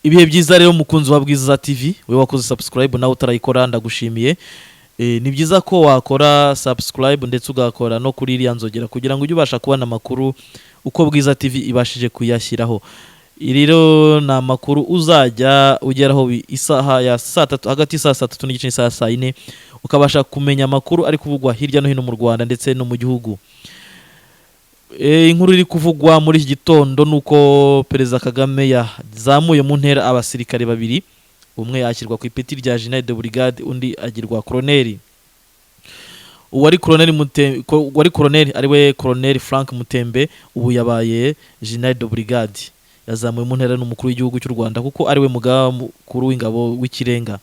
Ibihe byiza rero, mukunzi wa Bwiza TV, we wakoze subscribe, nawe utarayikora ndagushimiye. Ni byiza ko wakora subscribe ndetse ugakora no kuri iriya nzogera kugira ngo ujye ubasha kubona amakuru uko Bwiza TV ibashije kuyashyiraho. Iri rero ni amakuru uzajya ugeraho isaha ya saa 3, hagati y'isaha 3:30 n'isaha saa 4, ukabasha kumenya amakuru ari kuvugwa hirya no hino mu Rwanda ndetse no mu gihugu. Inkuru iri kuvugwa muri iki gitondo ni uko Perezida Kagame yazamuye mu ntera abasirikare babiri, umwe ashyirwa ku ipeti rya général de brigade, undi agirwa koroneri. Uwari koroneri, ariwe Koroneri Frank Mutembe, ubu yabaye général de brigade, yazamuwe mu ntera n'umukuru w'igihugu cy'u Rwanda kuko ariwe mugaba mukuru w'ingabo w'ikirenga.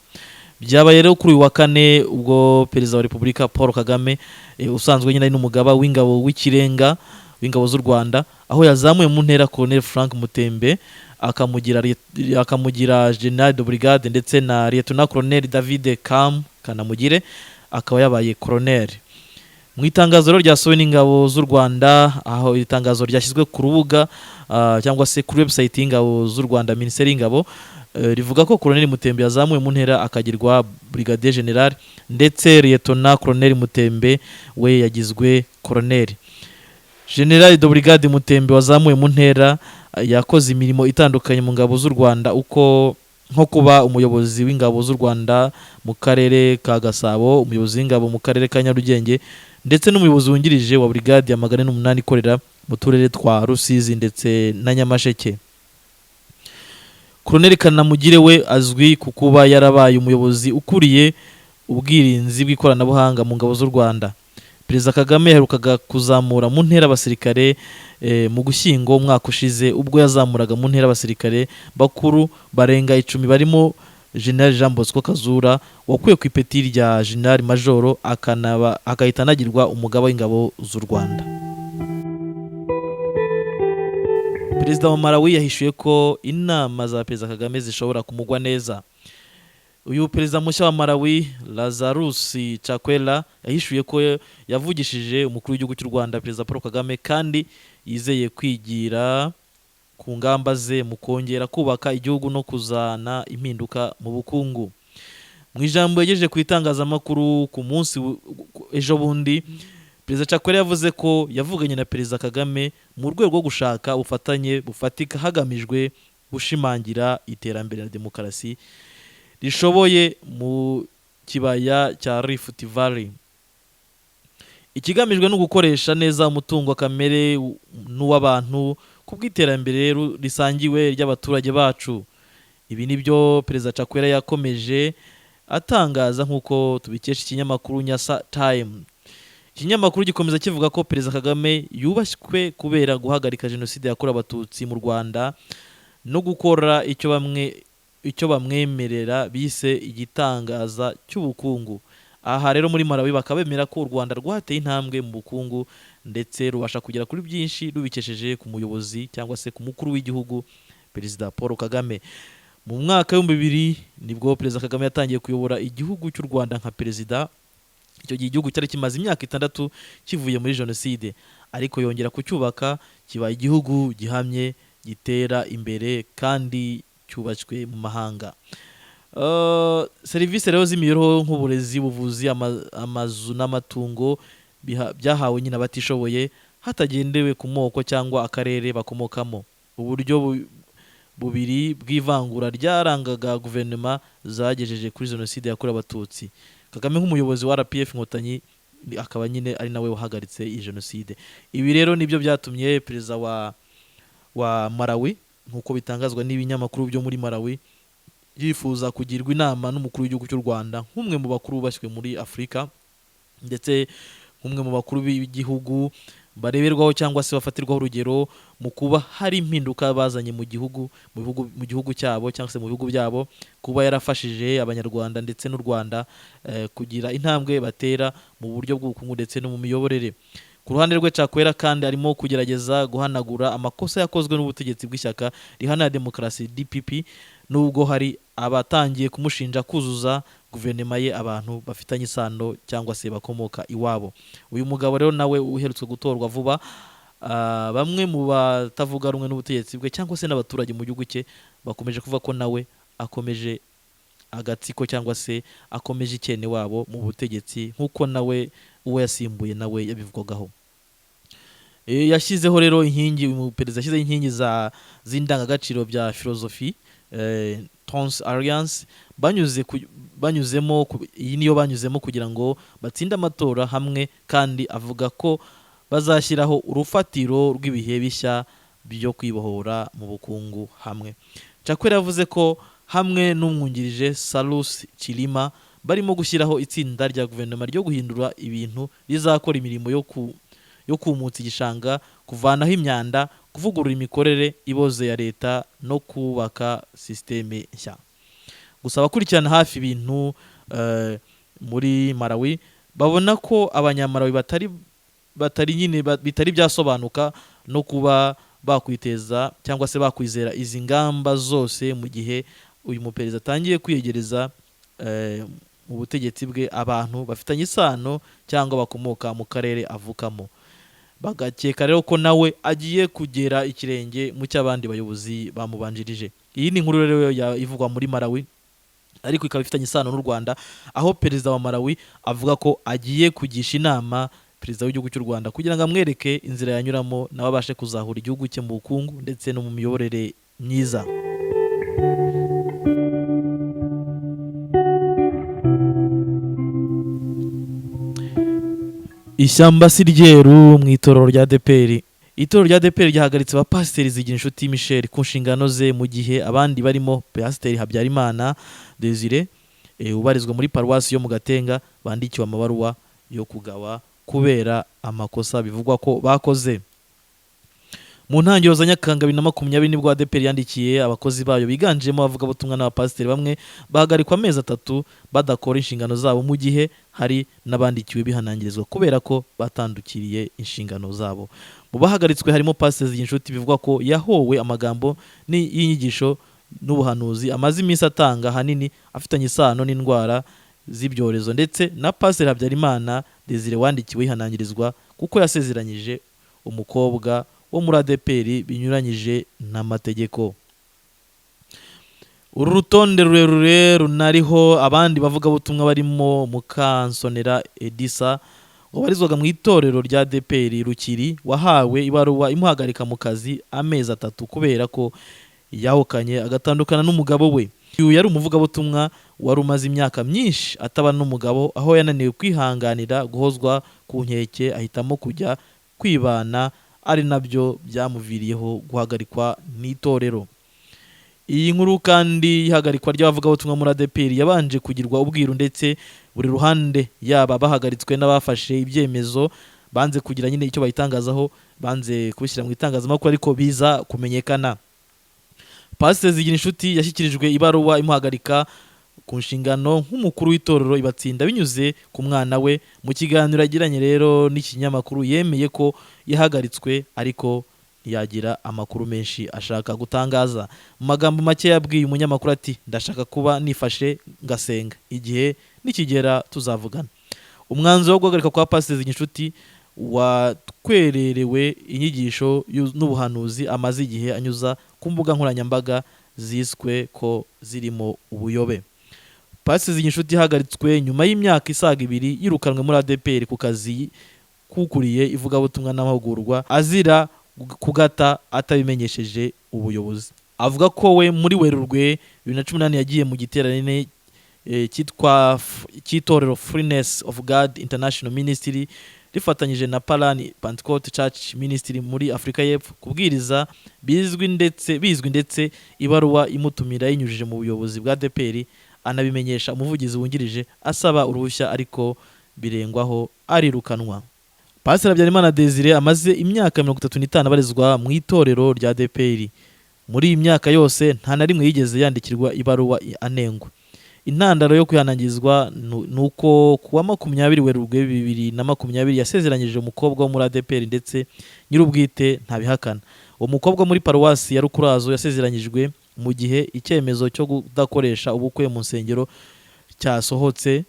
Byabaye rero kuri uyu wa kane, ubwo Perezida wa Repubulika Paul Kagame, usanzwe nyine ari n'umugaba w'ingabo w'ikirenga w'ingabo z'u Rwanda, aho yazamuye mu ntera Colonel Frank Mutembe akamugira général de brigade, ndetse na Lieutenant Colonel David Kam Kanamugire akaba yabaye colonel. Mu itangazo rero ryasohowe n'ingabo z'u Rwanda, aho iri tangazo ryashyizwe ku rubuga cyangwa se kuri website y'ingabo z'u Rwanda, Minisiteri y'Ingabo, rivuga ko Colonel Mutembe yazamuwe mu ntera akagirwa brigadier général, ndetse Lieutenant Colonel Mutembe we yagizwe colonel. Général de Brigade Mutembe wazamuwe mu ntera yakoze imirimo itandukanye mu ngabo z'u Rwanda, uko nko kuba umuyobozi w'ingabo z'u Rwanda mu karere ka Gasabo, umuyobozi w'ingabo mu karere ka Nyarugenge, ndetse n'umuyobozi wungirije wa brigade ya 408 ikorera mu turere twa Rusizi ndetse na Nyamasheke. Colonel Kanamugire we azwi ku kuba yarabaye umuyobozi ukuriye ubwirinzi bw'ikoranabuhanga mu ngabo z'u Rwanda. Perezida Kagame yaherukaga kuzamura mu ntera abasirikare mu Gushyingo umwaka ushize, ubwo yazamuraga mu ntera abasirikare bakuru barenga 10, barimo General Jean Bosco Kazura wakuwe ku ipeti rya General Majoro akanaba agahita anagirwa umugaba w'ingabo z'u Rwanda. Perezida wa Malawi yahishuye ko inama za Perezida Kagame zishobora kumugwa neza. Uyu perezida mushya wa Malawi, Lazarus Chakwera, yahishuye ko yavugishije umukuru w'igihugu cy'u Rwanda, Perezida Paul Kagame, kandi yizeye kwigira ku ngamba ze mu kongera kubaka igihugu no kuzana impinduka mu bukungu. Mu ijambo yagejeje ku itangazamakuru ku munsi ejo bundi, Perezida Chakwera yavuze ko yavuganye na Perezida Kagame mu rwego rwo gushaka ubufatanye bufatika hagamijwe gushimangira iterambere na demokarasi rishoboye mu kibaya cya Rift Valley. Ikigamijwe ni ugukoresha neza umutungo kamere n'uw'abantu ku bw'iterambere risangiwe ry'abaturage bacu. Ibi ni byo Perezida Chakwera yakomeje atangaza, nk'uko tubikesha ikinyamakuru Nyasa Time. Ikinyamakuru gikomeza kivuga ko Perezida Kagame yubashywe kubera guhagarika jenoside yakorewe Abatutsi mu Rwanda no gukora icyo bamwe icyo bamwemerera bise igitangaza cy'ubukungu. Aha rero muri Malawi bakaba bemera ko u Rwanda rwateye intambwe mu bukungu ndetse rubasha kugera kuri byinshi rubikesheje ku muyobozi cyangwa se ku mukuru w'igihugu, Perezida Paul Kagame. Mu mwaka w'2000 nibwo Perezida Kagame yatangiye kuyobora igihugu cy'u Rwanda nka perezida. Icyo gihe igihugu cyari kimaze imyaka 6 kivuye muri jenoside, ariko yongera kucyubaka kiba igihugu gihamye, gitera imbere kandi cyubatswe mu mahanga. Serivisi rero z'imibereho nk'uburezi, ubuvuzi, amazu n'amatungo byahawe nyine abatishoboye hatagendewe ku moko cyangwa akarere bakomokamo. Uburyo bubiri bw'ivangura ryarangaga guverinoma zagejeje kuri jenoside yakorewe Abatutsi. Kagame nk'umuyobozi wa RPF Inkotanyi akaba nyine ari nawe wahagaritse iyi jenoside. Ibi rero nibyo byatumye perezida wa Malawi, nk'uko bitangazwa n'ibinyamakuru byo muri Malawi, yifuza kugirwa inama n'umukuru w'igihugu cy'u Rwanda nk'umwe mu bakuru bubashywe muri Afurika, ndetse nk'umwe mu bakuru b'igihugu bareberwaho cyangwa se bafatirwaho urugero mu kuba hari impinduka bazanye mu gihugu, mu bihugu, mu gihugu cyabo cyangwa se mu bihugu byabo, kuba yarafashije Abanyarwanda ndetse n'u Rwanda kugira intambwe batera mu buryo bw'ubukungu ndetse no mu miyoborere. Ku ruhande rwe, Chakwera kandi arimo kugerageza guhanagura amakosa yakozwe n'ubutegetsi bw'ishyaka riharanira demokarasi DPP, nubwo hari abatangiye kumushinja kuzuza guverinoma ye abantu bafitanye isano cyangwa se bakomoka iwabo. Uyu mugabo rero nawe uherutse gutorwa vuba, bamwe mu batavuga rumwe n'ubutegetsi bwe cyangwa se n'abaturage mu gihugu cye Bakomeje kuvuga ko nawe akomeje agatsiko cyangwa se akomeje icyene wabo mu butegetsi, nk'uko nawe uwo yasimbuye nawe yabivugwagaho. Yashyizeho rero inkingi, uyu perezida yashyizeho inkingi za z'indangagaciro bya filozofi Tonse Alliance banyuzemo iyi niyo banyuzemo kugira ngo batsinde amatora hamwe, kandi avuga ko bazashyiraho urufatiro rw'ibihe bishya byo kwibohora mu bukungu hamwe. Chakwera yavuze ko hamwe n'umwungirije Saulos Chilima barimo gushyiraho itsinda rya guverinoma ryo guhindura ibintu rizakora imirimo yo kumutsa igishanga, kuvanaho imyanda, kuvugurura imikorere iboze ya leta no kubaka sisiteme nshya. Gusa abakurikirana hafi ibintu muri Malawi babona ko Abanyamalawi batari nyine bitari byasobanuka no kuba bakwiteza cyangwa se bakwizera izi ngamba zose mu gihe uyu muperezida atangiye kwiyegereza mu butegetsi bwe abantu bafitanye isano cyangwa bakomoka mu karere avukamo, bagakeka rero ko nawe agiye kugera ikirenge mu cy'abandi bayobozi bamubanjirije. Iyi ni inkuru rero ivugwa muri Malawi, ariko ikaba ifitanye isano n'u Rwanda, aho perezida wa Malawi avuga ko agiye kugisha inama perezida w'igihugu cy'u Rwanda kugira ngo amwereke inzira yanyuramo nawe abashe kuzahura igihugu cye mu bukungu ndetse no mu miyoborere myiza. Ishyamba si ryeru mu itorero rya ADEPR. Itorero rya ADEPR ryahagaritse abapasiteri Zigirinshuti Michel ku nshingano ze, mu gihe abandi barimo Pasiteri Habyarimana Desire ubarizwa muri paruwasi yo mu Gatenga bandikiwe amabaruwa yo kugawa kubera amakosa bivugwa ko bakoze. Mu ntangiriro za Nyakanga 2020 nibwo ADEPR yandikiye abakozi bayo biganjemo abavugabutumwa n'abapasiteri bamwe bahagarikwa amezi 3 badakora inshingano zabo, mu gihe hari n'abandikiwe bihanangirizwa kubera ko batandukiriye inshingano zabo. Mu bahagaritswe harimo Pasiteri Zigirinshuti bivugwa ko yahowe amagambo y'inyigisho n'ubuhanuzi amaze iminsi atanga, ahanini afitanye isano n'indwara z'ibyorezo, ndetse na Pasiteri Habyarimana Desire wandikiwe yihanangirizwa kuko yasezeranyije umukobwa wo muri ADEPR binyuranyije n'amategeko. Uru rutonde rurerure runariho abandi bavugabutumwa barimo Mukansonera Edisa wabarizwaga mu itorero rya ADEPR Rukiri, wahawe ibaruwa imuhagarika mu kazi amezi 3 kubera ko yahukanye agatandukana n'umugabo we. Uyu yari umuvugabutumwa wari umaze imyaka myinshi atabana n'umugabo, aho yananiwe kwihanganira guhozwa ku nkeke ahitamo kujya kwibana, ari nabyo byamuviriyeho guhagarikwa n'itorero. Iyi nkuru kandi ihagarikwa ry'abavugabutumwa muri ADEPR yabanje kugirwa ubwiru, ndetse buri ruhande yaba bahagaritswe n'abafashe ibyemezo banze kugira nyine icyo bayitangazaho, banze kubishyira mu itangazamakuru, ariko biza kumenyekana. Pasiteri Zigirinshuti yashyikirijwe ibaruwa imuhagarika ku nshingano nk'umukuru w'itorero ibatsinda binyuze ku mwana we. Mu kiganiro yagiranye rero n'ikinyamakuru yemeye ko yahagaritswe, ariko ntiyagira amakuru menshi ashaka gutangaza. Mu magambo make yabwiye umunyamakuru ati: ndashaka kuba nifashe ngasenga, igihe nikigera tuzavugana. Umwanzuro wo guhagarika kwa Pasiteri Zigirinshuti watwererewe inyigisho n'ubuhanuzi amaze igihe anyuza ku mbuga nkoranyambaga ziswe ko zirimo ubuyobe. Pasiteri Zigirinshuti yahagaritswe nyuma y'imyaka isaga 2 yirukanwe muri ADEPR ku kazi kukuriye ivugabutumwa n'amahugurwa, azira kugata atabimenyesheje ubuyobozi. Avuga ko we muri Werurwe 2018 yagiye mu giterane cyitwa cy'itorero Freeness of God International Ministry rifatanyije na Palani Pentecost Church Ministry muri Afurika y'Epfo kubwiriza, bizwi ndetse ibaruwa imutumira yinyujije mu buyobozi bwa ADEPR, anabimenyesha umuvugizi wungirije asaba uruhushya, ariko birengwaho arirukanwa. Pasiteri Habyarimana Desire amaze imyaka 35 abarizwa mu itorero rya ADEPR. Muri iyi myaka yose nta na rimwe yigeze yandikirwa ibaruwa anengwa. Intandaro yo kwihanangizwa nuko kuwa 20 Werurwe 2020 yasezeranyije umukobwa wo muri ADEPR, ndetse nyir'ubwite ntabihakana. Uwo mukobwa muri paruwasi ya Rukurazo yasezeranyijwe mu gihe icyemezo cyo kudakoresha ubukwe mu nsengero cyasohotse,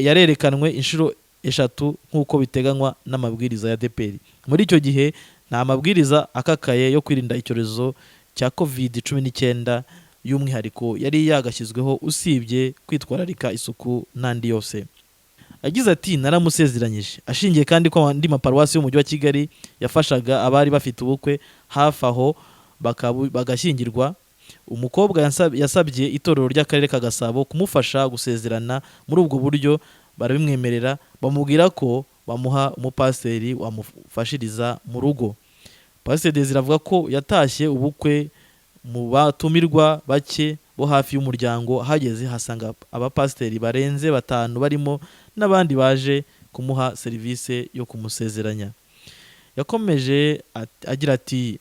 yarerekanwe inshuro 3 nk'uko biteganywa n'amabwiriza ya ADEPR. Muri icyo gihe nta mabwiriza akakaye yo kwirinda icyorezo cya COVID-19 y'umwihariko yari yagashyizweho, usibye kwitwararika isuku n'andi yose. Yagize ati: "Naramusezeranyije." Ashingiye kandi ko andi maparuwasi y'umujyi wa Kigali yafashaga abari bafite ubukwe hafi aho bagashyingirwa, umukobwa yasabye itorero ry'akarere ka Gasabo kumufasha gusezerana muri ubwo buryo, barabimwemerera, bamubwira ko bamuha umupasiteri wamufashiriza mu rugo. Pasiteri Desire avuga ko yatashye ubukwe mu batumirwa bake bo hafi y'umuryango, ahageze hasanga abapasiteri barenze batanu barimo n'abandi baje kumuha serivisi yo kumusezeranya. Yakomeje agira ati: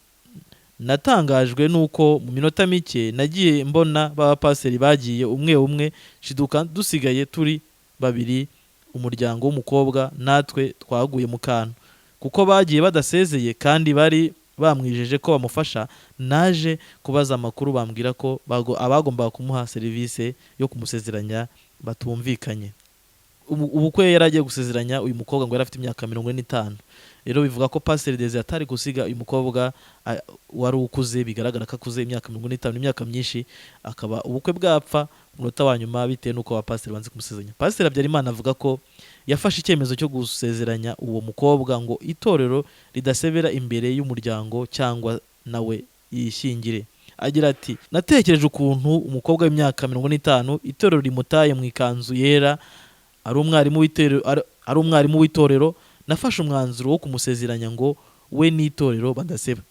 "Natangajwe n'uko mu minota mike nagiye mbona b'abapasiteri bagiye umwe umwe, shiduka dusigaye turi babiri, umuryango w'umukobwa natwe twaguye mu kantu kuko bagiye badasezeye kandi bari bamwijeje ko bamufasha. Naje kubaza amakuru, bambwira ko abagombaga kumuha serivisi yo kumusezeranya batumvikanye." Ubukwe yari agiye gusezeranya uyu mukobwa ngo yari afite imyaka 45. Rero bivuga ko Pasiteri Desire atari gusiga uyu mukobwa wari ukuze, bigaragara ko akuze, imyaka 45, imyaka myinshi, akaba ubukwe bwapfa ku munota wa nyuma bitewe n'uko abapasiteri banze kumusezeranya. Pasiteri Habyarimana avuga ko yafashe icyemezo cyo gusezeranya uwo mukobwa ngo itorero ridasebera imbere y'umuryango cyangwa nawe yishyingire. Agira ati: "Natekereje ukuntu umukobwa w'imyaka 45 itorero rimutaye mu ikanzu yera, ari umwarimu w'itorero. Nafashe umwanzuro wo kumusezeranya ngo we n'itorero badaseba."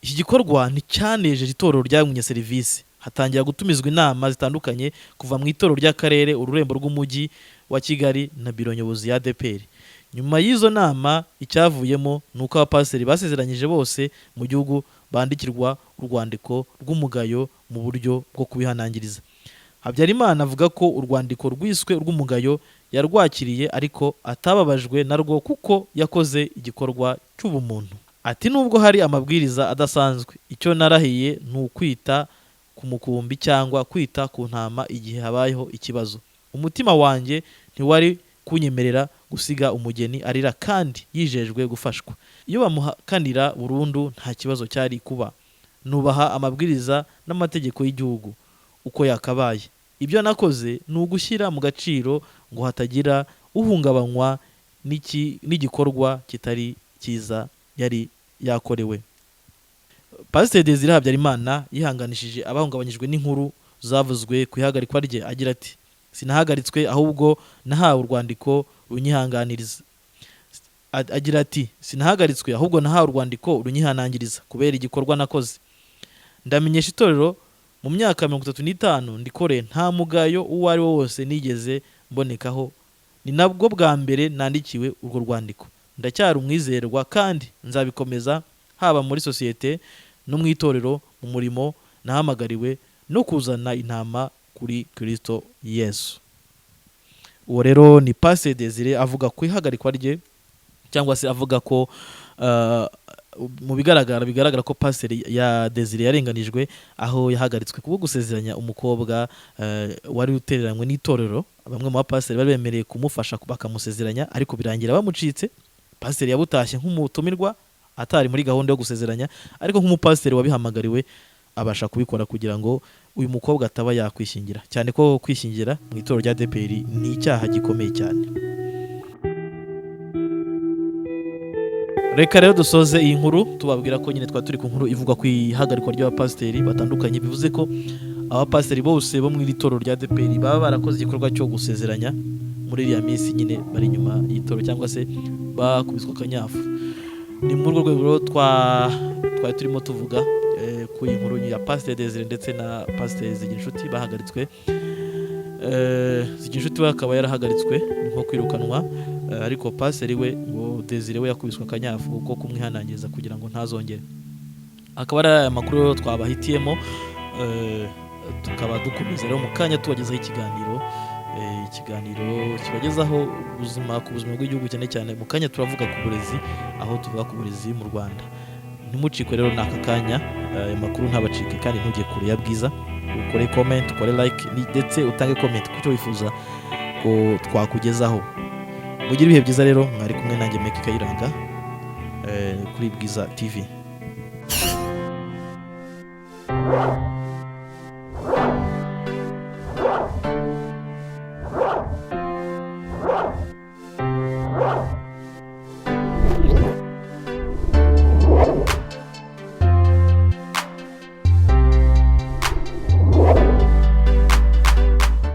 Iki gikorwa nticyanejeje itorero ryagumye serivisi, hatangira gutumizwa inama zitandukanye kuva mu itorero ry'akarere, ururembo rw'umujyi wa Kigali na biro nyobozi ya ADEPR. Nyuma y'izo nama, icyavuyemo ni uko abapasiteri basezeranyije bose mu gihugu bandikirwa urwandiko rw'umugayo mu buryo bwo kubihanangiriza. Habyarimana avuga ko urwandiko rwiswe urw'umugayo yarwakiriye, ariko atababajwe narwo kuko yakoze igikorwa cy'ubumuntu. Ati: "Nubwo hari amabwiriza adasanzwe, icyo narahiye ni ukwita ku mukumbi cyangwa kwita ku ntama igihe habayeho ikibazo. Umutima wanjye ntiwari kunyemerera gusiga umugeni arira kandi yijejwe gufashwa. Iyo bamuhakanira burundu nta kibazo cyari kuba. Nubaha amabwiriza n'amategeko y'igihugu uko yakabaye. Ibyo nakoze ni ugushyira mu gaciro ngo hatagira uhungabanywa n'igikorwa kitari cyiza yari yakorewe." Pasiteri Desire Habyarimana yihanganishije abahungabanyijwe n'inkuru zavuzwe ku ihagarikwa rye, agira ati: "Sinahagaritswe, ahubwo nahawe urwandiko runyihanganiriza." Agira ati: "Sinahagaritswe, ahubwo nahawe urwandiko runyihanangiriza kubera igikorwa nakoze. Ndamenyesha itorero, mu myaka 35 ndikore, nta mugayo uwo ari wo wose nigeze mbonekaho. Ni nabwo bwa mbere nandikiwe urwo rwandiko. Ndacyari umwizerwa kandi nzabikomeza, haba muri sosiyete no mu itorero, mu murimo nahamagariwe no kuzana intama kuri Kristo Yesu." Uwo rero ni Pasiteri Desire avuga ku ihagarikwa rye, cyangwa se avuga ko mu bigaragara bigaragara ko Pasiteri ya Desire yarenganijwe, aho yahagaritswe kubwo gusezeranya umukobwa wari utereranywe n'itorero. Bamwe mu bapasiteri bari bemereye kumufasha bakamusezeranya, ariko birangira bamucitse. Pasiteri yabutashye nk'umutumirwa, atari muri gahunda yo gusezeranya, ariko nk'umupasiteri wabihamagariwe abasha kubikora kugira ngo uyu mukobwa ataba yakwishingira, cyane ko kwishingira mu itorero rya ADEPR ni icyaha gikomeye cyane. Reka rero dusoze iyi nkuru tubabwira ko nyine twari turi ku nkuru ivuga ku ihagarikwa ry'abapasiteri batandukanye, bivuze ko abapasiteri bose bo mu iri torero rya ADEPR baba barakoze igikorwa cyo gusezeranya muri iriya minsi nyine bari inyuma y'itorero cyangwa se bakubiswe akanyafu. Ni muri urwo rwego rero twari turimo tuvuga ku iyi nkuru ya Pasiteri Desire ndetse na Pasiteri Zigirinshuti bahagaritswe. Zigirinshuti we akaba yarahagaritswe nko kwirukanwa, ariko pasiteri we ngo Desire we yakubiswe akanyafu ko kumwihanangiriza kugira ngo ntazongere. Akaba ari aya makuru rero twabahitiyemo, tukaba dukomeza rero mu kanya tubagezaho ikiganiro kibagezaho ubuzima ku buzima bw'igihugu, cyane cyane mu kanya turavuga ku burezi, aho tuvuga ku burezi mu Rwanda. Ntimucikwe rero n'aka kanya, aya makuru ntabacike, kandi ntujye kure ya Bwiza. Ukore comment, ukore like, ndetse utange comment ku cyo wifuza ko twakugezaho. Mugire ibihe byiza rero, mwari kumwe nanjye Meki Kayiranga, kuri Bwiza TV.